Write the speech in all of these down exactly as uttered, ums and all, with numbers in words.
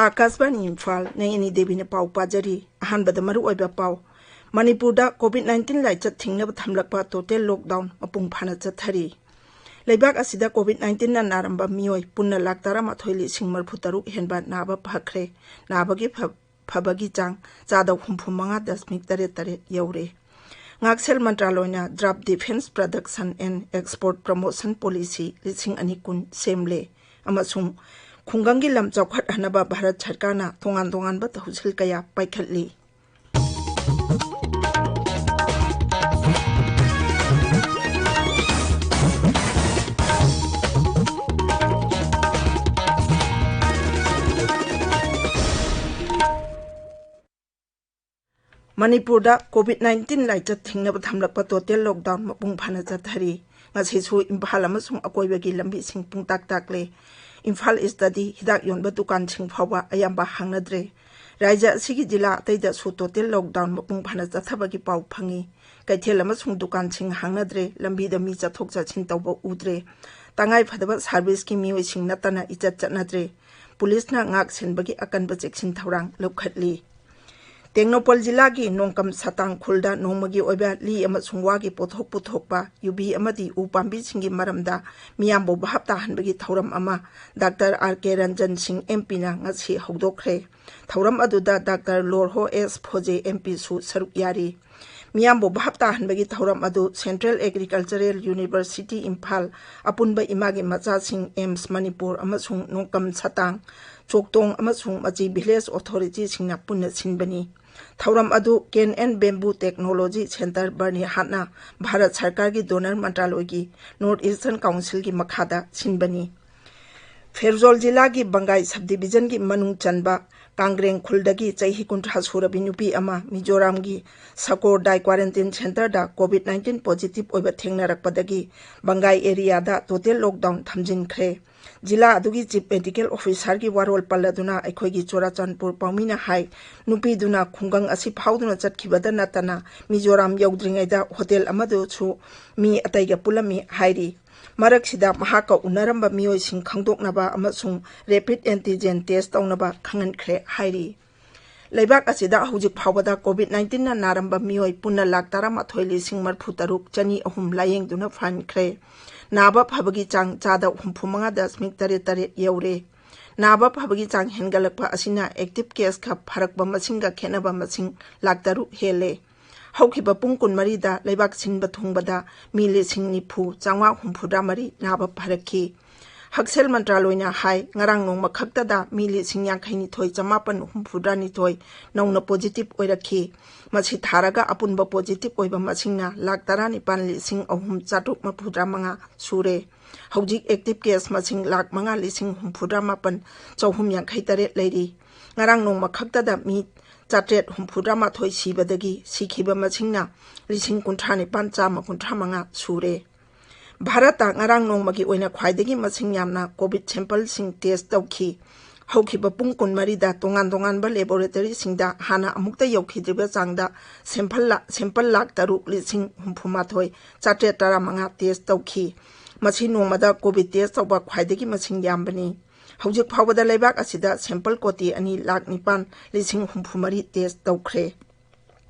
ꯑꯥꯀꯥꯁꯕꯥꯅꯤ ꯏꯝꯐꯥꯜ, ꯅꯩꯅꯤ ꯗꯦꯕꯤꯅ ꯄꯥꯎ ꯄꯥꯖꯔꯤ꯫ ꯑꯍꯥꯟꯕꯗ ꯃꯔꯨꯑꯣꯏꯕ ꯄꯥꯎ꯫ ꯃꯅꯤꯄꯨꯔꯗ COVID nineteen ꯂꯥꯏꯆꯠ ꯊꯤꯡꯅꯕ ꯊꯝꯂꯛꯄ total lockdown ꯃꯄꯨꯡ ꯐꯥꯅ ꯆꯠꯊꯔꯤ꯫ ꯂꯩꯕꯥꯛ ꯑꯁꯤꯗ COVID nineteen ꯅꯥꯔꯝꯕ ꯃꯤꯑꯣꯏ ꯄꯨꯟꯅ ꯂꯥꯈ ꯇꯔꯥꯃꯥꯊꯣꯏ ꯂꯤꯁꯤꯡ ꯃꯔꯤꯐꯨ ꯇꯔꯨꯛ ꯍꯦꯟꯕ ꯅꯥꯕ ꯐꯈ꯭ꯔꯦ꯫ ꯅꯥꯕꯒꯤ ꯐ-, ꯐꯕꯒꯤ ꯆꯥꯡ ꯆꯥꯗ ꯍꯨꯝꯐꯨ ꯃꯉꯥ ꯗꯁꯃꯤꯛ ꯇꯔꯦꯠ ꯇꯔꯦꯠ ꯌꯧꯔꯦ꯫ ꯉꯥꯛꯁꯦꯜ ꯃꯟꯇ꯭ꯔꯥꯂꯣꯏꯅ Draft Defence Production and Export Promotion Policy ꯂꯤꯁꯤꯡ ꯑꯅꯤ ꯀꯨꯟ ꯁꯦꯝꯂꯦ ꯑꯃꯁꯨꯡ ꯈꯨꯡꯒꯪꯒꯤ ꯂꯝ ꯆꯥꯎꯈꯠꯍꯟꯅꯕ ꯚꯥꯔꯠ ꯁꯔꯀꯥꯔꯅ ꯇꯣꯉꯥꯟ ꯇꯣꯉꯥꯟꯕ ꯊꯧꯁꯤꯜ ꯀꯌꯥ ꯄꯥꯏꯈꯠꯂꯤ꯫ ꯃꯅꯤꯄꯨꯔꯗ COVID nineteen ꯂꯥꯏꯆꯠ ꯊꯤꯡꯅꯕ ꯊꯝꯂꯛꯄ total lockdown ꯃꯄꯨꯡ ꯐꯥꯅ ꯆꯠꯊꯔꯤ꯫ ꯉꯁꯤꯁꯨ ꯏꯝꯐꯥꯜ ꯑꯃꯁꯨꯡ ꯑꯀꯣꯏꯕꯒꯤ ꯂꯝꯕꯤꯁꯤꯡ ꯄꯨꯡꯇꯥꯛ ꯇꯥꯛꯂꯦ꯫ ꯏꯝꯐꯥꯜ ꯏꯁꯇꯗꯤ ꯍꯤꯗꯥꯛ ꯌꯣꯟꯕ ꯗꯨꯀꯥꯟꯁꯤꯡ ꯐꯥꯎꯕ ꯑꯌꯥꯝꯕ ꯍꯥꯡꯅꯗ꯭ꯔꯦ꯫ ꯔꯥꯖ꯭ꯌ ꯑꯁꯤꯒꯤ ꯖꯤꯂꯥ ꯑꯇꯩꯗꯁꯨ total lockdown ꯃꯄꯨꯡ ꯐꯥꯅ ꯆꯠꯊꯕꯒꯤ ꯄꯥꯎ ꯐꯪꯉꯤ꯫ ꯀꯩꯊꯦꯜ ꯑꯃꯁꯨꯡ ꯗꯨꯀꯥꯟꯁꯤꯡ ꯍꯥꯡꯅꯗ꯭ꯔꯦ, ꯂꯝꯕꯤꯗ ꯃꯤ ꯆꯠꯊꯣꯛ ꯆꯠꯁꯤꯟ ꯇꯧꯕ ꯎꯗ꯭ꯔꯦ꯫ ꯇꯉꯥꯏ ꯐꯗꯕ service ꯀꯤ ꯃꯤꯑꯣꯏꯁꯤꯡ ꯅꯠꯇꯅ ꯏꯆꯠ ꯆꯠꯅꯗ꯭ꯔꯦ꯫ ꯄꯨꯂꯤꯁꯅ ꯉꯥꯛ ꯁꯦꯟꯕꯒꯤ ꯑꯀꯟꯕ ꯆꯦꯛꯁꯤꯟ ꯊꯧꯔꯥꯡ ꯂꯧꯈꯠꯂꯤ꯫ ꯇꯦꯡꯅꯧꯄꯜ ꯖꯤꯂꯥꯒꯤ ꯅꯣꯡꯀꯝ ꯁꯇꯥꯡ ꯈꯨꯜꯗ ꯅꯣꯡꯃꯒꯤ ꯑꯣꯏꯕ ꯂꯤ ꯑꯃꯁꯨꯡ ꯋꯥꯒꯤ ꯄꯣꯠꯊꯣꯛ ꯄꯨꯊꯣꯛꯄ, ꯌꯨꯕꯤ ꯑꯃꯗꯤ ꯎ ꯄꯥꯝꯕꯤꯁꯤꯡꯒꯤ ꯃꯔꯝꯗ ꯃꯤꯌꯥꯝꯕꯨ ꯚꯥꯞ ꯇꯥꯍꯟꯕꯒꯤ ꯊꯧꯔꯝ ꯑꯃ ꯗꯥꯛꯇꯔ ꯑꯥꯔ ꯀꯦ ꯔꯟꯖꯟ ꯁꯤꯡ ꯑꯦꯝ ꯄꯤꯅ ꯉꯁꯤ ꯍꯧꯗꯣꯛꯈ꯭ꯔꯦ꯫ ꯊꯧꯔꯝ ꯑꯗꯨꯗ ꯗꯥꯛꯇꯔ ꯂꯣꯔꯍꯣ ꯑꯦꯁ ꯐꯣꯖꯦ ꯑꯦꯝ ꯄꯤꯁꯨ ꯁꯔꯨꯛ ꯌꯥꯔꯤ꯫ ꯃꯤꯌꯥꯝꯕꯨ ꯚꯥꯞ ꯇꯥꯍꯟꯕꯒꯤ ꯊꯧꯔꯝ ꯑꯗꯨ Central Agricultural University ꯏꯝꯐꯥꯜ, ꯑꯄꯨꯟꯕ ꯏꯃꯥꯒꯤ ꯃꯆꯥꯁꯤꯡ, ꯑꯦꯝꯁ ꯃꯅꯤꯄꯨꯔ ꯑꯃꯁꯨꯡ ꯅꯣꯡꯀꯝ ꯁꯇꯥꯡ, ꯆꯣꯛꯇꯣꯡ ꯑꯃꯁꯨꯡ ꯃꯆꯤ village authority ꯁꯤꯡꯅ ꯄꯨꯟꯅ ꯁꯤꯟꯕꯅꯤ꯫ ꯊꯧꯔꯝ ꯑꯗꯨ Cane and Bamboo Technology Centre ꯕꯔꯅꯤꯍꯥꯠꯅ Bharat ꯁꯔꯀꯥꯔꯒꯤ DoNER ꯃꯟꯇ꯭ꯔꯥꯂꯣꯏꯒꯤ North Eastern Council ꯒꯤ ꯃꯈꯥꯗ ꯁꯤꯟꯕꯅꯤ꯫ ꯐꯦꯔꯖꯣꯜ ꯖꯤꯂꯥꯒꯤ ꯕꯪꯒꯥꯏ sub division ꯒꯤ ꯃꯅꯨꯡ ꯆꯟꯕ ꯀꯥꯡꯒ꯭ꯔꯦꯡ ꯈꯨꯜꯗꯒꯤ ꯆꯍꯤ ꯀꯨꯟꯊ꯭ꯔꯥ ꯁꯨꯔꯕꯤ ꯅꯨꯄꯤ ꯑꯃ ꯃꯤꯖꯣꯔꯥꯝꯒꯤ ꯁꯀꯣꯔꯗꯥꯏ quarantine centre ꯗ COVID nineteen positive ꯑꯣꯏꯕ ꯊꯦꯡꯅꯔꯛꯄꯗꯒꯤ ꯕꯪꯒꯥꯏ area ꯗ total lockdown ꯊꯝꯖꯤꯟꯈ꯭ꯔꯦ꯫ ꯖꯤꯂꯥ ꯑꯗꯨꯒꯤ Chief Medical Officer ꯒꯤ ꯋꯥꯔꯣꯜ ꯄꯜꯂꯗꯨꯅ ꯑꯩꯈꯣꯏꯒꯤ ꯆꯨꯔꯥꯆꯥꯟꯄꯨꯔ ꯄꯥꯎꯃꯤꯅ ꯍꯥꯏ, ꯅꯨꯄꯤꯗꯨꯅ ꯈꯨꯡꯒꯪ ꯑꯁꯤ ꯐꯥꯎꯗꯨꯅ ꯆꯠꯈꯤꯕꯗ ꯅꯠꯇꯅ ꯃꯤꯖꯣꯔꯥꯝ ꯌꯧꯗ꯭ꯔꯤꯉꯩꯗ hotel ꯑꯃꯗꯁꯨ ꯃꯤ ꯑꯇꯩꯒ ꯄꯨꯜꯂꯝꯃꯤ ꯍꯥꯏꯔꯤ꯫ ꯃꯔꯛꯁꯤꯗ ꯃꯍꯥꯛꯀ ꯎꯅꯔꯝꯕ ꯃꯤꯑꯣꯏꯁꯤꯡ ꯈꯪꯗꯣꯛꯅꯕ ꯑꯃꯁꯨꯡ rapid antigen test ꯇꯧꯅꯕ ꯈꯪꯍꯟꯈ꯭ꯔꯦ ꯍꯥꯏꯔꯤ꯫ ꯂꯩꯕꯥꯛ ꯑꯁꯤꯗ ꯍꯧꯖꯤꯛ ꯐꯥꯎꯕꯗ COVID nineteen ꯅꯥꯔꯝꯕ ꯃꯤꯑꯣꯏ ꯄꯨꯟꯅ ꯂꯥꯈ ꯇꯔꯥꯃꯥꯊꯣꯏ ꯂꯤꯁꯤꯡ ꯃꯔꯤꯐꯨ ꯇꯔꯨꯛ ꯆꯅꯤ ꯑꯍꯨꯝ ꯂꯥꯌꯦꯡꯗꯨꯅ ꯐꯍꯟꯈ꯭ꯔꯦ꯫ ꯅꯥꯕ ꯐꯕꯒꯤ ꯆꯥꯡ ꯆꯥꯗ ꯍꯨꯝꯐꯨ ꯃꯉꯥ ꯗꯁꯃꯤꯛ ꯇꯔꯦꯠ ꯇꯔꯦꯠ ꯌꯧꯔꯦ꯫ ꯅꯥꯕ ꯐꯕꯒꯤ ꯆꯥꯡ ꯍꯦꯟꯒꯠꯂꯛꯄ ꯑꯁꯤꯅ active case ꯈ ꯐꯔꯛꯄ ꯃꯁꯤꯡꯒ ꯈꯦꯠꯅꯕ ꯃꯁꯤꯡ ꯂꯥꯈ ꯇꯔꯨꯛ ꯍꯦꯜꯂꯦ꯫ ꯍꯧꯈꯤꯕ ꯄꯨꯡ ꯀꯨꯟꯃꯔꯤꯗ ꯂꯩꯕꯥꯛ ꯁꯤꯟꯕ ꯊꯨꯡꯕꯗ ꯃꯤ ꯂꯤꯁꯤꯡ ꯅꯤꯐꯨ ꯆꯥꯝꯃꯉꯥ ꯍꯨꯝꯐꯨꯇꯔꯥ ꯃꯔꯤ ꯅꯥꯕ ꯐꯔꯛꯈꯤ꯫ ꯍꯛꯁꯦꯜ ꯃꯟꯇ꯭ꯔꯥꯂꯣꯏꯅ ꯍꯥꯏ, ꯉꯔꯥꯡ ꯅꯣꯡꯃ ꯈꯛꯇꯗ ꯃꯤ ꯂꯤꯁꯤꯡ ꯌꯥꯡꯈꯩꯅꯤꯊꯣꯏ ꯆꯃꯥꯄꯟ ꯍꯨꯝꯐꯨꯇꯔꯥꯅꯤꯊꯣꯏ ꯅꯧꯅ positive ꯑꯣꯏꯔꯛꯈꯤ꯫ ꯃꯁꯤ ꯊꯥꯔꯒ ꯑꯄꯨꯟꯕ positive ꯑꯣꯏꯕ ꯃꯁꯤꯡꯅ ꯂꯥꯈ ꯇꯔꯥꯅꯤꯄꯥꯟ ꯂꯤꯁꯤꯡ ꯑꯍꯨꯝ ꯆꯥꯇ꯭ꯔꯨꯛ ꯃꯔꯤꯐꯨꯇꯔꯥ ꯃꯉꯥ ꯁꯨꯔꯦ꯫ ꯍꯧꯖꯤꯛ active case ꯃꯁꯤꯡ ꯂꯥꯈ ꯃꯉꯥ ꯂꯤꯁꯤꯡ ꯍꯨꯝꯐꯨꯇꯔꯥ ꯃꯥꯄꯟ ꯆꯍꯨꯝ ꯌꯥꯡꯈꯩ ꯇꯔꯦꯠ ꯂꯩꯔꯤ꯫ ꯉꯔꯥꯡ ꯅꯣꯡꯃ ꯈꯛꯇꯗ ꯃꯤ ꯆꯥꯇ꯭ꯔꯦꯠ ꯍꯨꯝꯐꯨꯇꯔꯥ ꯃꯥꯊꯣꯏ ꯁꯤꯕꯗꯒꯤ ꯁꯤꯈꯤꯕ ꯃꯁꯤꯡꯅ ꯂꯤꯁꯤꯡ ꯀꯨꯟꯊ꯭ꯔꯥ ꯅꯤꯄꯥꯟ ꯆꯥꯝꯃ ꯀꯨꯟꯊ꯭ꯔꯥ ꯃꯉꯥ ꯁꯨꯔꯦ꯫ ꯚꯥꯔꯠꯇ ꯉꯔꯥꯡ ꯅꯣꯡꯃꯒꯤ ꯑꯣꯏꯅ ꯈ꯭ꯋꯥꯏꯗꯒꯤ ꯃꯁꯤꯡ ꯌꯥꯝꯅ COVID sampleꯁꯤꯡ test ꯇꯧꯈꯤ꯫ ꯍꯧꯈꯤꯕ ꯄꯨꯡ ꯀꯨꯟꯃꯔꯤꯗ ꯇꯣꯉꯥꯟ ꯇꯣꯉꯥꯟꯕ laboratoryꯁꯤꯡꯗ ꯍꯥꯟꯅ ꯑꯃꯨꯛꯇ ꯌꯧꯈꯤꯗ꯭ꯔꯤꯕ ꯆꯥꯡꯗ sample ꯂꯥ-, sample ꯂꯥꯈ ꯇꯔꯨꯛ ꯂꯤꯁꯤꯡ ꯍꯨꯝꯐꯨ ꯃꯥꯊꯣꯏ ꯆꯥꯇ꯭ꯔꯦꯠ ꯇꯔꯥ ꯃꯉꯥ test ꯇꯧꯈꯤ꯫ ꯃꯁꯤ ꯅꯣꯡꯃꯗ COVID test ꯇꯧꯕ ꯈ꯭ꯋꯥꯏꯗꯒꯤ ꯃꯁꯤꯡ ꯌꯥꯝꯕꯅꯤ꯫ ꯍꯧꯖꯤꯛ ꯐꯥꯎꯕꯗ ꯂꯩꯕꯥꯛ ꯑꯁꯤꯗ sample ꯀꯣꯇꯤ ꯑꯅꯤ ꯂꯥꯈ ꯅꯤꯄꯥꯟ ꯂꯤꯁꯤꯡ ꯍꯨꯝꯐꯨ ꯃꯔꯤ test ꯇꯧꯈ꯭ꯔꯦ꯫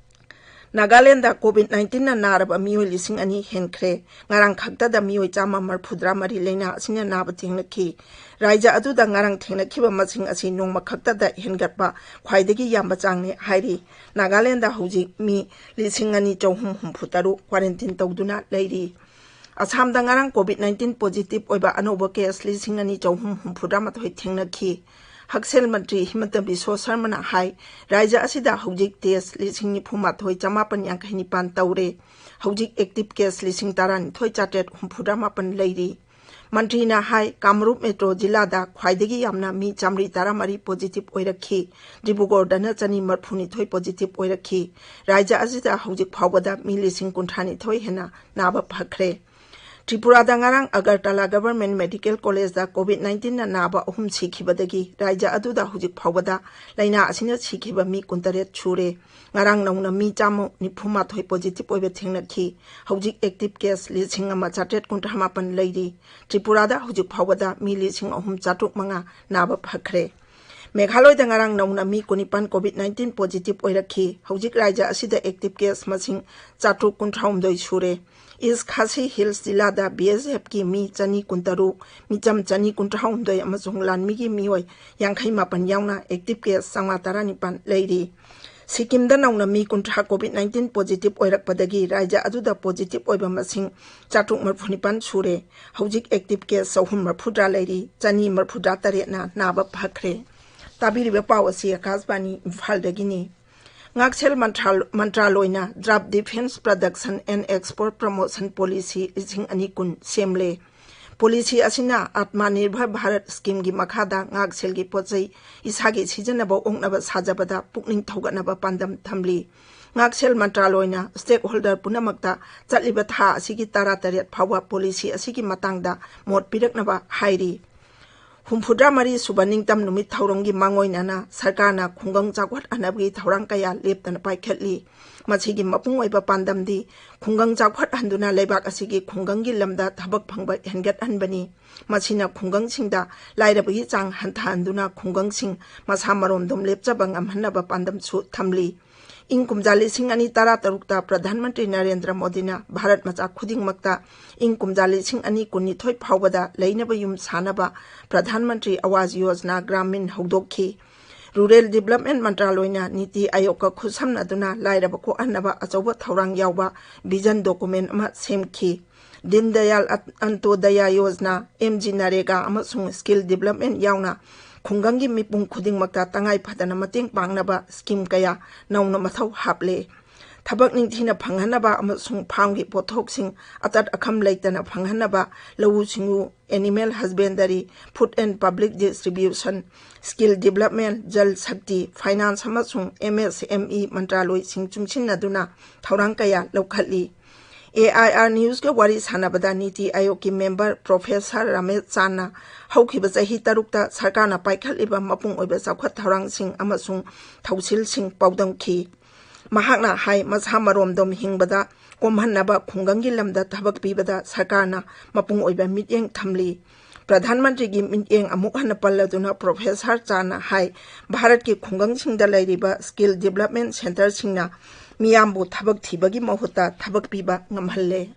ꯅꯥꯒꯥꯂꯦꯟꯗ COVID nineteenꯅ ꯅꯥꯔꯕ ꯃꯤꯑꯣꯏ ꯂꯤꯁꯤꯡ ꯑꯅꯤ ꯍꯦꯟꯈ꯭ꯔꯦ꯫ ꯉꯔꯥꯡ ꯈꯛꯇꯗ ꯃꯤꯑꯣꯏ ꯆꯥꯝꯃ ꯃꯔꯤꯐꯨꯇꯔꯥ ꯃꯔꯤ ꯂꯥꯏꯅꯥ ꯑꯁꯤꯅ ꯅꯥꯕ ꯊꯦꯡꯅꯈꯤ꯫ ꯔꯥꯖ꯭ꯌ ꯑꯗꯨꯗ ꯉꯔꯥꯡ ꯊꯦꯡꯅꯈꯤꯕ ꯃꯁꯤꯡ ꯑꯁꯤ ꯅꯣꯡꯃ ꯈꯛꯇꯗ ꯍꯦꯟꯒꯠꯄ ꯈ꯭ꯋꯥꯏꯗꯒꯤ ꯌꯥꯝꯕ ꯆꯥꯡꯅꯤ ꯍꯥꯏꯔꯤ꯫ ꯅꯥꯒꯥꯂꯦꯟꯗ ꯍꯧꯖꯤꯛ ꯃꯤ ꯂꯤꯁꯤꯡ ꯑꯅꯤ ꯆꯍꯨꯝ ꯍꯨꯝꯐꯨ ꯇꯔꯨꯛ quarantine ꯇꯧꯗꯨꯅ ꯂꯩꯔꯤ꯫ ꯑꯁꯥꯝꯗ ꯉꯔꯥꯡ COVID nineteen positive ꯑꯣꯏꯕ ꯑꯅꯧꯕ case ꯂꯤꯁꯤꯡ ꯑꯅꯤ ꯆꯍꯨꯝ ꯍꯨꯝꯐꯨꯇꯔꯥ ꯃꯥꯊꯣꯏ ꯊꯦꯡꯅꯈꯤ꯫ ꯍꯛꯁꯦꯜ ꯃꯟꯇ꯭ꯔꯤ ꯍꯤꯃꯟꯇ ꯕꯤꯁ꯭ꯋ ꯁꯔꯃꯅ ꯍꯥꯏ, ꯔꯥꯖ꯭ꯌ ꯑꯁꯤꯗ ꯍꯧꯖꯤꯛ test ꯂꯤꯁꯤꯡ ꯅꯤꯐꯨ ꯃꯥꯊꯣꯏ ꯆꯃꯥꯄꯟ ꯌꯥꯡꯈꯩ ꯅꯤꯄꯥꯟ ꯇꯧꯔꯦ꯫ ꯍꯧꯖꯤꯛ active case ꯂꯤꯁꯤꯡ ꯇꯔꯥꯅꯤꯊꯣꯏ ꯆꯥꯇ꯭ꯔꯦꯠ ꯍꯨꯝꯐꯨꯇꯔꯥ ꯃꯥꯄꯟ ꯂꯩꯔꯤ꯫ ꯃꯟꯇ꯭ꯔꯤꯅ ꯍꯥꯏ, ꯀꯥꯃꯔꯨꯞ ꯃꯦꯇ꯭ꯔꯣ ꯖꯤꯂꯥꯗ ꯈ꯭ꯋꯥꯏꯗꯒꯤ ꯌꯥꯝꯅ ꯃꯤ ꯆꯥꯃꯔꯤ ꯇꯔꯥꯃꯔꯤ positive ꯑꯣꯏꯔꯛꯈꯤ꯫ ꯗꯤꯕ꯭ꯔꯨꯒꯔꯗꯅ ꯆꯅꯤ ꯃꯔꯤꯐꯨꯅꯤꯊꯣꯏ positive ꯑꯣꯏꯔꯛꯈꯤ꯫ ꯔꯥꯖ꯭ꯌ ꯑꯁꯤꯗ ꯍꯧꯖꯤꯛ ꯐꯥꯎꯕꯗ ꯃꯤ ꯂꯤꯁꯤꯡ ꯀꯨꯟꯊ꯭ꯔꯥꯅꯤꯊꯣꯏ ꯍꯦꯟꯅ ꯅꯥꯕ ꯐꯈ꯭ꯔꯦ꯫ ꯇ꯭ꯔꯤꯄꯨꯔꯥꯗ ꯉꯔꯥꯡ ꯑꯒꯔꯇꯂꯥ ꯒꯚꯔꯟꯃꯦꯟꯠ ꯃꯦꯗꯤꯀꯦꯜ ꯀꯣꯂꯦꯖꯇ ꯀꯣꯚꯤꯗ ꯅꯥꯏꯟꯇꯤꯟꯅ ꯅꯥꯕ ꯑꯍꯨꯝ ꯁꯤꯈꯤꯕꯗꯒꯤ ꯔꯥꯖ꯭ꯌ ꯑꯗꯨꯗ ꯍꯧꯖꯤꯛ ꯐꯥꯎꯕꯗ ꯂꯥꯏꯅꯥ ꯑꯁꯤꯅ ꯁꯤꯈꯤꯕ ꯃꯤ ꯀꯨꯟꯇꯔꯦꯠ ꯁꯨꯔꯦ꯫ ꯉꯔꯥꯡ ꯅꯧꯅ ꯃꯤ ꯆꯥꯝꯃ ꯅꯤꯐꯨ ꯃꯥꯊꯣꯏ ꯄꯣꯖꯤꯇꯤꯚ ꯑꯣꯏꯕ ꯊꯦꯡꯅꯈꯤ꯫ ꯍꯧꯖꯤꯛ ꯑꯦꯛꯇꯤꯚ ꯀꯦꯁ ꯂꯤꯁꯤꯡ ꯑꯃ ꯆꯥꯇ꯭ꯔꯦꯠ ꯀꯨꯟꯊ꯭ꯔꯥ ꯃꯥꯄꯟ ꯂꯩꯔꯤ꯫ ꯇ꯭ꯔꯤꯄꯨꯔꯥꯗ ꯍꯧꯖꯤꯛ ꯐꯥꯎꯕꯗ ꯃꯤ ꯂꯤꯁꯤꯡ ꯑꯍꯨꯝ ꯆꯥꯇ꯭ꯔꯨꯛ ꯃꯉꯥ ꯅꯥꯕ ꯐꯈ꯭ꯔꯦ꯫ ꯃꯦꯘꯥꯂꯣꯏꯗ ꯉꯔꯥꯡ ꯅꯧꯅ ꯃꯤ ꯀꯨꯟꯅꯤꯄꯥꯟ ꯀꯣꯚꯤꯗ ꯅꯥꯏꯟꯇꯤꯟ ꯄꯣꯖꯤꯇꯤꯚ ꯑꯣꯏꯔꯛꯈꯤ꯫ ꯍꯧꯖꯤꯛ ꯔꯥꯖ꯭ꯌ ꯑꯁꯤꯗ ꯑꯦꯛꯇꯤꯚ ꯀꯦꯁ ꯃꯁꯤꯡ ꯆꯥꯇ꯭ꯔꯨꯛ ꯀꯨꯟꯊ꯭ꯔꯥꯍꯨꯝꯗꯣꯏ ꯁꯨꯔꯦ꯫ ꯏꯁ ꯈꯥꯁꯤ ꯍꯤꯜꯁ ꯖꯤꯂꯥꯗ ꯕꯤ ꯑꯦꯁ ꯑꯦꯐꯀꯤ ꯃꯤ ꯆꯅꯤ ꯀꯨꯟꯇꯔꯨꯛ, ꯃꯤꯆꯝ ꯆꯅꯤ ꯀꯨꯟꯊ꯭ꯔꯥꯍꯨꯝꯗꯣꯏ ꯑꯃꯁꯨꯡ ꯂꯥꯟꯃꯤꯒꯤ ꯃꯤꯑꯣꯏ ꯌꯥꯡꯈꯩ ꯃꯥꯄꯟ ꯌꯥꯎꯅ ꯑꯦꯛꯇꯤꯚ ꯀꯦꯁ ꯆꯥꯝꯃꯉꯥ ꯇꯔꯥꯅꯤꯄꯥꯟ ꯂꯩꯔꯤ꯫ ꯁꯤꯛꯀꯤꯝꯗ ꯅꯧꯅ ꯃꯤ ꯀꯨꯟꯊ꯭ꯔꯥ ꯀꯣꯚꯤꯗ ꯅꯥꯏꯟꯇꯤꯟ ꯄꯣꯖꯤꯇꯤꯚ ꯑꯣꯏꯔꯛꯄꯗꯒꯤ ꯔꯥꯖ꯭ꯌ ꯑꯗꯨꯗ ꯄꯣꯖꯤꯇꯤꯚ ꯑꯣꯏꯕ ꯃꯁꯤꯡ ꯆꯥꯇ꯭ꯔꯨꯛ ꯃꯔꯤꯐꯨ ꯅꯤꯄꯥꯟ ꯁꯨꯔꯦ꯫ ꯍꯧꯖꯤꯛ ꯑꯦꯛꯇꯤꯚ ꯀꯦꯁ ꯆꯍꯨꯝ ꯃꯔꯤꯐꯨꯇꯔꯥ ꯂꯩꯔꯤ, ꯆꯅꯤ ꯃꯔꯤꯐꯨꯇꯔꯥ ꯇꯔꯦꯠꯅ ꯅꯥꯕ ꯐꯈ꯭ꯔꯦ꯫ ꯇꯥꯕꯤꯔꯤꯕ ꯄꯥꯎ ꯑꯁꯤ ꯑꯀꯥꯁꯕꯥꯅꯤ ꯏꯝꯐꯥꯜꯗꯒꯤꯅꯤ꯫ ꯉꯥꯛꯁꯦꯜ ꯃꯟꯇ꯭ꯔꯥ-, ꯃꯟꯇ꯭ꯔꯥꯂꯣꯏꯅ draft defence production and export promotion policy ꯂꯤꯁꯤꯡ ꯑꯅꯤ ꯀꯨꯟ ꯁꯦꯝꯂꯦ꯫ ꯄꯣꯂꯤꯁꯤ ꯑꯁꯤꯅ ꯑꯥꯠꯃꯥ ꯅꯤꯔꯚꯔ ꯚꯥꯔꯠ ꯁ꯭ꯀꯤꯝꯒꯤ ꯃꯈꯥꯗ ꯉꯥꯛꯁꯦꯜꯒꯤ ꯄꯣꯠꯆꯩ ꯏꯁꯥꯒꯤ ꯁꯤꯖꯤꯟꯅꯕ ꯑꯣꯛꯅꯕ ꯁꯥꯖꯕꯗ ꯄꯨꯛꯅꯤꯡ ꯊꯧꯒꯠꯅꯕ ꯄꯥꯟꯗꯝ ꯊꯝꯂꯤ꯫ ꯉꯥꯛꯁꯦꯜ ꯃꯟꯇ꯭ꯔꯥꯂꯣꯏꯅ ꯁ꯭ꯇꯦꯛꯍꯣꯜꯗꯔ ꯄꯨꯝꯅꯃꯛꯇ ꯆꯠꯂꯤꯕ ꯊꯥ ꯑꯁꯤꯒꯤ ꯇꯔꯥꯇꯔꯦꯠ ꯐꯥꯎꯕ ꯄꯣꯂꯤꯁꯤ ꯑꯁꯤꯒꯤ ꯃꯇꯥꯡꯗ ꯃꯣꯠ ꯄꯤꯔꯛꯅꯕ ꯍꯥꯏꯔꯤ꯫ ꯍꯨꯝꯐꯨꯇꯔꯥ ꯃꯔꯤ ꯁꯨꯕ ꯅꯤꯡꯇꯝ ꯅꯨꯃꯤꯠ ꯊꯧꯔꯝꯒꯤ ꯃꯥꯡꯑꯣꯏꯅꯅ ꯁꯔꯀꯥꯔꯅ ꯈꯨꯡꯒꯪ ꯆꯥꯎꯈꯠꯍꯟꯅꯕꯒꯤ ꯊꯧꯔꯥꯡ ꯀꯌꯥ ꯂꯦꯞꯇꯅ ꯄꯥꯏꯈꯠꯂꯤ꯫ ꯃꯁꯤꯒꯤ ꯃꯄꯨꯡ ꯑꯣꯏꯕ ꯄꯥꯟꯗꯝꯗꯤ ꯈꯨꯡꯒꯪ ꯆꯥꯎꯈꯠꯍꯟꯗꯨꯅ ꯂꯩꯕꯥꯛ ꯑꯁꯤꯒꯤ ꯈꯨꯡꯒꯪꯒꯤ ꯂꯝꯗ ꯊꯕꯛ ꯐꯪꯕ ꯍꯦꯟꯒꯠꯍꯟꯕꯅꯤ꯫ ꯃꯁꯤꯅ ꯈꯨꯡꯒꯪꯁꯤꯡꯗ ꯂꯥꯏꯔꯕꯒꯤ ꯆꯥꯡ ꯍꯟꯊꯍꯟꯗꯨꯅ ꯈꯨꯡꯒꯪꯁꯤꯡ ꯃꯁꯥ ꯃꯔꯣꯝꯗꯣꯝ ꯂꯦꯞꯆꯕ ꯉꯝꯍꯟꯅꯕ ꯄꯥꯟꯗꯝꯁꯨ ꯊꯝꯂꯤ꯫ ꯏꯪ ꯀꯨꯝꯖꯥ ꯂꯤꯁꯤꯡ ꯑꯅꯤ ꯇꯔꯥꯇꯔꯨꯛꯇ ꯄ꯭ꯔꯙꯥꯟ ꯃꯟꯇ꯭ꯔꯤ ꯅꯔꯦꯟꯗ꯭ꯔ ꯃꯣꯗꯤꯅ ꯚꯥꯔꯠ ꯃꯆꯥ ꯈꯨꯗꯤꯡꯃꯛꯇ ꯏꯪ ꯀꯨꯝꯖꯥ ꯂꯤꯁꯤꯡ ꯑꯅꯤ ꯀꯨꯟꯅꯤꯊꯣꯏ ꯐꯥꯎꯕꯗ ꯂꯩꯅꯕ ꯌꯨꯝ ꯁꯥꯅꯕ ꯄ꯭ꯔꯙꯥꯟ ꯃꯟꯇ꯭ꯔꯤ ꯑꯋꯥꯖ ꯌꯣꯖꯅꯥ ꯒ꯭ꯔꯥꯃꯤꯟ ꯍꯧꯗꯣꯛꯈꯤ꯫ ꯔꯨꯔꯦꯜ ꯗꯤꯚꯂꯞꯃꯦꯟꯠ ꯃꯟꯇ꯭ꯔꯥꯂꯣꯏꯅ ꯅꯤꯇꯤ ꯑꯥꯌꯣꯒꯀ ꯈꯨꯠꯁꯝꯅꯗꯨꯅ ꯂꯥꯏꯔꯕ ꯀꯣꯛꯍꯟꯅꯕ ꯑꯆꯧꯕ ꯊꯧꯔꯥꯡ ꯌꯥꯎꯕ ꯚꯤꯖꯟ ꯗꯣꯀꯨꯃꯦꯟꯠ ꯑꯃ ꯁꯦꯝꯈꯤ꯫ ꯗꯤꯟ ꯗꯌꯥꯜ ꯑꯟ-, ꯑꯟꯇꯣꯗꯌꯥ ꯌꯣꯖꯅꯥ, ꯑꯦꯝ ꯖꯤ ꯅꯔꯦꯒꯥ ꯑꯃꯁꯨꯡ ꯁ꯭ꯀꯤꯜ ꯗꯤꯚꯂꯞꯃꯦꯟꯠ ꯌꯥꯎꯅ ꯈꯨꯡꯒꯪꯒꯤ ꯃꯤꯄꯨꯝ ꯈꯨꯗꯤꯡꯃꯛꯇ ꯇꯉꯥꯏ ꯐꯗꯅ ꯃꯇꯦꯡ ꯄꯥꯡꯅꯕ ꯁ꯭ꯀꯤꯝ ꯀꯌꯥ ꯅꯧꯅ ꯃꯊꯧ ꯍꯥꯞꯂꯦ꯫ ꯊꯕꯛ ꯅꯤꯡꯊꯤꯅ ꯐꯪꯍꯟꯅꯕ ꯑꯃꯁꯨꯡ ꯐꯥꯝꯒꯤ ꯄꯣꯠꯊꯣꯛꯁꯤꯡ ꯑꯇꯠ ꯑꯈꯝ ꯂꯩꯇꯅ ꯐꯪꯍꯟꯅꯕ ꯂꯧꯎ ꯁꯤꯡꯎ, animal husbandry, food and public distribution, skill development, Jal Shakti, finance ꯑꯃꯁꯨꯡ ꯑꯦꯝ ꯑꯦꯁ ꯑꯦꯝ ꯏ ꯃꯟꯇ꯭ꯔꯥꯂꯣꯏꯁꯤꯡ ꯆꯨꯡꯁꯤꯟꯅꯗꯨꯅ ꯊꯧꯔꯥꯡ ꯀꯌꯥ ꯂꯧꯈꯠꯂꯤ꯫ ꯑꯦ ꯑꯥꯏ ꯑꯥꯔ ꯅ꯭ꯌꯨꯁꯀ ꯋꯥꯔꯤ ꯁꯥꯟꯅꯕꯗ ꯅꯤꯇꯤ ꯑꯥꯌꯣꯒꯀꯤ ꯃꯦꯝꯕꯔ ꯄ꯭ꯔꯣꯐꯦꯁꯔ ꯔꯃꯦꯁ ꯆꯥꯟꯅ ꯍꯧꯈꯤꯕ ꯆꯍꯤ ꯇꯔꯨꯛꯇ ꯁꯔꯀꯥꯔꯅ ꯄꯥꯏꯈꯠꯂꯤꯕ ꯃꯄꯨꯡ ꯑꯣꯏꯕ ꯆꯥꯎꯈꯠ ꯊꯧꯔꯥꯡꯁꯤꯡ ꯑꯃꯁꯨꯡ ꯊꯧꯁꯤꯜꯁꯤꯡ ꯄꯥꯎꯗꯝꯈꯤ꯫ ꯃꯍꯥꯛꯅ ꯍꯥꯏ, ꯃꯁꯥ ꯃꯔꯣꯝꯗꯣꯝ ꯍꯤꯡꯕꯗ ꯀꯣꯝꯍꯟꯅꯕ ꯈꯨꯡꯒꯪꯒꯤ ꯂꯝꯗ ꯊꯕꯛ ꯄꯤꯕꯗ ꯁꯔꯀꯥꯔꯅ ꯃꯄꯨꯡ ꯑꯣꯏꯕ ꯃꯤꯠꯌꯦꯡ ꯊꯝꯂꯤ꯫ ꯄ꯭ꯔꯙꯥꯟ ꯃꯟꯇ꯭ꯔꯤꯒꯤ ꯃꯤꯠꯌꯦꯡ ꯑꯃꯨꯛ ꯍꯟꯅ ꯄꯜꯂꯗꯨꯅ ꯄ꯭ꯔꯣꯐꯦꯁꯔ ꯆꯥꯟꯅ ꯍꯥꯏ, ꯚꯥꯔꯠꯀꯤ ꯈꯨꯡꯒꯪꯁꯤꯡꯗ ꯂꯩꯔꯤꯕ ꯁ꯭ꯀꯤꯜ ꯗꯤꯕꯂꯞꯃꯦꯟ ꯁꯦꯟꯇꯔꯁꯤꯡꯅ ꯃꯤꯌꯥꯝꯕꯨ ꯊꯕꯛ ꯊꯤꯕꯒꯤ ꯃꯍꯨꯠꯇ ꯊꯕꯛ ꯄꯤꯕ ꯉꯝꯍꯜꯂꯦ꯫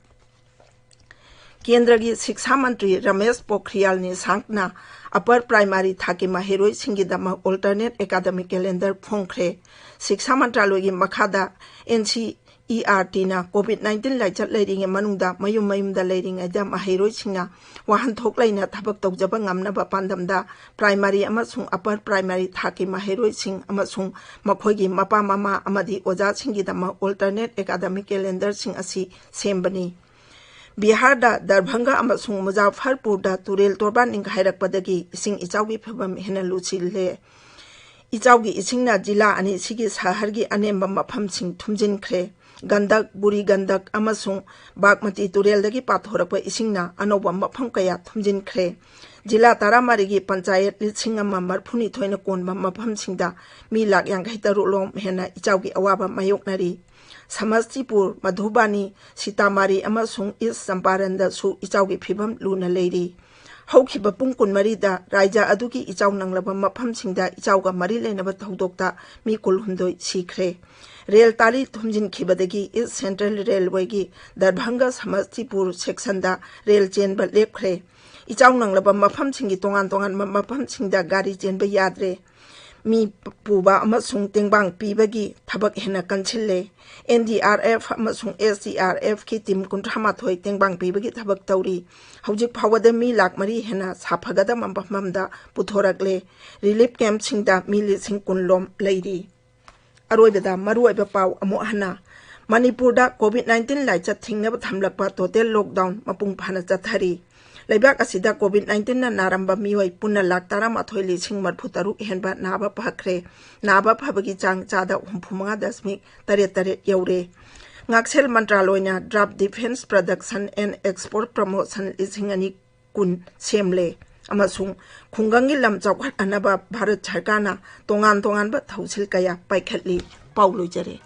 ꯀꯦꯟꯗ꯭ꯔꯒꯤ ꯁꯤꯛꯁꯥ ꯃꯟꯇ꯭ꯔꯤ ꯔꯃꯦꯁ ꯄꯣꯈ꯭ꯔꯤꯌꯥꯜ ꯅꯤꯁꯥꯡꯛꯅ ꯑꯄꯔ ꯄ꯭ꯔꯥꯏꯃꯥꯔꯤ ꯊꯥꯛꯀꯤ ꯃꯍꯩꯔꯣꯏꯁꯤꯡꯒꯤꯗꯃꯛ ꯑꯣꯜꯇꯔꯅꯦꯠ ꯑꯦꯀꯥꯗꯃꯤꯛ ꯀꯦꯂꯦꯟꯗꯔ ꯐꯣꯡꯈ꯭ꯔꯦ꯫ ꯁꯤꯛꯁꯥ ꯃꯟꯇ꯭ꯔꯥꯂꯣꯏꯒꯤ ꯃꯈꯥꯗ ꯑꯦꯟ ꯁꯤ ꯏ ꯑꯥꯔ ꯇꯤꯅ ꯀꯣꯚꯤꯗ ꯅꯥꯏꯟꯇꯤꯟ ꯂꯥꯏꯆꯠ ꯂꯩꯔꯤꯉꯩ ꯃꯅꯨꯡꯗ ꯃꯌꯨꯝ ꯃꯌꯨꯝꯗ ꯂꯩꯔꯤꯉꯩꯗ ꯃꯍꯩꯔꯣꯏꯁꯤꯡꯅ ꯋꯥꯍꯟꯊꯣꯛ ꯂꯩꯅ ꯊꯕꯛ ꯇꯧꯖꯕ ꯉꯝꯅꯕ ꯄꯥꯟꯗꯝꯗ ꯄ꯭ꯔꯥꯏꯃꯥꯔꯤ ꯑꯃꯁꯨꯡ ꯑꯄꯔ ꯄ꯭ꯔꯥꯏꯃꯥꯔꯤ ꯊꯥꯛꯀꯤ ꯃꯍꯩꯔꯣꯏꯁꯤꯡ ꯑꯃꯁꯨꯡ ꯃꯈꯣꯏꯒꯤ ꯃꯄꯥ ꯃꯃꯥ ꯑꯃꯗꯤ ꯑꯣꯖꯥꯁꯤꯡꯒꯤꯗꯃꯛ ꯑꯣꯜꯇꯔꯅꯦꯠ ꯑꯦꯀꯥꯗꯃꯤꯛ ꯀꯦꯂꯦꯟꯗꯔꯁꯤꯡ ꯑꯁꯤ ꯁꯦꯝꯕꯅꯤ꯫ ꯕꯤꯍꯥꯔꯗ ꯗꯔꯚꯪꯒ ꯑꯃꯁꯨꯡ ꯃꯨꯖꯥꯐꯔꯄꯨꯔꯗ ꯇꯨꯔꯦꯜ ꯇꯣꯔꯕꯥꯟ ꯅꯤꯡꯈꯥꯏꯔꯛꯄꯗꯒꯤ ꯏꯁꯤꯡ ꯏꯆꯥꯎꯒꯤ ꯐꯤꯚꯝ ꯍꯦꯟꯅ ꯂꯨꯁꯤꯜꯂꯦ꯫ ꯏꯆꯥꯎꯒꯤ ꯏꯁꯤꯡꯅ ꯖꯤꯂꯥ ꯑꯅꯤꯁꯤꯒꯤ ꯁꯍꯔꯒꯤ ꯑꯅꯦꯝꯕ ꯃꯐꯝꯁꯤꯡ ꯊꯨꯝꯖꯤꯟꯈ꯭ꯔꯦ꯫ ꯒꯟꯗꯛ, ꯕꯨꯔꯤ ꯒꯟꯗꯛ ꯑꯃꯁꯨꯡ ꯕꯥꯒꯃꯇꯤ ꯇꯨꯔꯦꯜꯗꯒꯤ ꯄꯥꯊꯣꯔꯛꯄ ꯏꯁꯤꯡꯅ ꯑꯅꯧꯕ ꯃꯐꯝ ꯀꯌꯥ ꯊꯨꯝꯖꯤꯟꯈ꯭ꯔꯦ꯫ ꯖꯤꯂꯥ ꯇꯔꯥꯃꯔꯤꯒꯤ ꯄꯟꯆꯥꯌꯠ ꯂꯤꯁꯤꯡ ꯑꯃ ꯃꯔꯤꯐꯨꯅꯤꯊꯣꯏꯅ ꯀꯣꯟꯕ ꯃꯐꯝꯁꯤꯡꯗ ꯃꯤ ꯂꯥꯈ ꯌꯥꯡꯈꯩ ꯇꯔꯨꯛ ꯂꯣꯝ ꯍꯦꯟꯅ ꯏꯆꯥꯎꯒꯤ ꯑꯋꯥꯕ ꯃꯥꯌꯣꯛꯅꯔꯤ꯫ ꯁꯃꯁꯇꯤꯄꯨꯔ, ꯃꯙꯨꯕꯥꯅꯤ, ꯁꯤꯇꯥꯃꯥꯔꯤ ꯑꯃꯁꯨꯡ ꯏꯁ ꯆꯝꯄꯥꯔꯟꯗꯁꯨ ꯏꯆꯥꯎꯒꯤ ꯐꯤꯚꯝ ꯂꯨꯅ ꯂꯩꯔꯤ꯫ ꯍꯧꯈꯤꯕ ꯄꯨꯡ ꯀꯨꯟꯃꯔꯤꯗ ꯔꯥꯏꯖ꯭ꯌ ꯑꯗꯨꯒꯤ ꯏꯆꯥꯎ ꯅꯪꯂꯕ ꯃꯐꯝꯁꯤꯡꯗ ꯏꯆꯥꯎꯒ ꯃꯔꯤ ꯂꯩꯅꯕ ꯊꯧꯗꯣꯛꯇ ꯃꯤ ꯀꯨꯟꯍꯨꯝꯗꯣꯏ ꯁꯤꯈ꯭ꯔꯦ꯫ ꯔꯦꯜ ꯇꯥꯂꯤ ꯊꯨꯝꯖꯤꯟꯈꯤꯕꯗꯒꯤ ꯏꯁ ꯁꯦꯟꯇ꯭ꯔꯦꯜ ꯔꯦꯜꯋꯦꯒꯤ ꯗꯔꯚꯪꯒ ꯁꯃꯁꯇꯤꯄꯨꯔ ꯁꯦꯛꯁꯟꯗ ꯔꯦꯜ ꯆꯦꯟꯕ ꯂꯦꯞꯈ꯭ꯔꯦ꯫ ꯏꯆꯥꯎ ꯅꯪꯂꯕ ꯃꯐꯝꯁꯤꯡꯒꯤ ꯇꯣꯉꯥꯟ ꯇꯣꯉꯥꯟꯕ ꯃꯐꯝꯁꯤꯡꯗ ꯒꯥꯔꯤ ꯆꯦꯟꯕ ꯌꯥꯗ꯭ꯔꯦ꯫ ꯃꯤ ꯄꯨꯕ ꯑꯃꯁꯨꯡ ꯇꯦꯡꯕꯥꯡ ꯄꯤꯕꯒꯤ ꯊꯕꯛ ꯍꯦꯟꯅ ꯀꯟꯁꯤꯜꯂꯦ꯫ ꯑꯦꯟ ꯗꯤ ꯑꯥꯔ ꯑꯦꯐ ꯑꯃꯁꯨꯡ ꯑꯦꯁ ꯗꯤ ꯑꯥꯔ ꯑꯦꯐꯀꯤ ꯇꯤꯝ ꯀꯨꯟꯊ꯭ꯔꯥ ꯃꯥꯊꯣꯏ ꯇꯦꯡꯕꯥꯡ ꯄꯤꯕꯒꯤ ꯊꯕꯛ ꯇꯧꯔꯤ꯫ ꯍꯧꯖꯤꯛ ꯐꯥꯎꯕꯗ ꯃꯤ ꯂꯥꯈ ꯃꯔꯤ ꯍꯦꯟꯅ ꯁꯥꯐꯒꯗꯕ ꯃꯐꯝꯗ ꯄꯨꯊꯣꯔꯛꯂꯦ꯫ ꯔꯤꯂꯤꯐ ꯀꯦꯝꯞꯁꯤꯡꯗ ꯃꯤ ꯂꯤꯁꯤꯡ ꯀꯨꯟ ꯂꯣꯝ ꯂꯩꯔꯤ꯫ ꯑꯔꯣꯏꯕꯗ ꯃꯔꯨꯑꯣꯏꯕ ꯄꯥꯎ ꯑꯃꯨꯛ ꯍꯟꯅ꯫ ꯃꯅꯤꯄꯨꯔꯗ ꯀꯣꯚꯤꯗ ꯅꯥꯏꯟꯇꯤꯟ ꯂꯥꯏꯆꯠ ꯊꯤꯡꯅꯕ ꯊꯝꯂꯛꯄ ꯇꯣꯇꯦꯜ ꯂꯣꯛꯗꯥꯎꯟ ꯃꯄꯨꯡ ꯐꯥꯅ ꯆꯠꯊꯔꯤ꯫ ꯂꯩꯕꯥꯛ ꯑꯁꯤꯗ ꯀꯣꯚꯤꯗ ꯅꯥꯏꯟꯇꯤꯟꯅ ꯅꯥꯔꯝꯕ ꯃꯤꯑꯣꯏ ꯄꯨꯟꯅ ꯂꯥꯈ ꯇꯔꯥꯃꯥꯊꯣꯏ ꯂꯤꯁꯤꯡ ꯃꯔꯤꯐꯨ ꯇꯔꯨꯛ ꯍꯦꯟꯕ ꯅꯥꯕ ꯐꯈ꯭ꯔꯦ꯫ ꯅꯥꯕ ꯐꯕꯒꯤ ꯆꯥꯡ ꯆꯥꯗ ꯍꯨꯝꯐꯨ ꯃꯉꯥ ꯗꯁꯃꯤꯛ ꯇꯔꯦꯠ ꯇꯔꯦꯠ ꯌꯧꯔꯦ꯫ ꯉꯥꯛꯁꯦꯜ ꯃꯟꯇ꯭ꯔꯥꯂꯣꯏꯅ DRAP Defence Production and Export Promotion ꯂꯤꯁꯤꯡ ꯑꯅꯤ ꯀꯨꯟ ꯁꯦꯝꯂꯦ ꯑꯃꯁꯨꯡ ꯈꯨꯡꯒꯪꯒꯤ ꯂꯝ ꯆꯥꯎꯈꯠꯍꯟꯅꯕ ꯚꯥꯔꯠ ꯁꯔꯀꯥꯔꯅ ꯇꯣꯉꯥꯟ ꯇꯣꯉꯥꯟꯕ ꯊꯧꯁꯤꯜ ꯀꯌꯥ ꯄꯥꯏꯈꯠꯂꯤ꯫ ꯄꯥꯎ ꯂꯣꯏꯖꯔꯦ꯫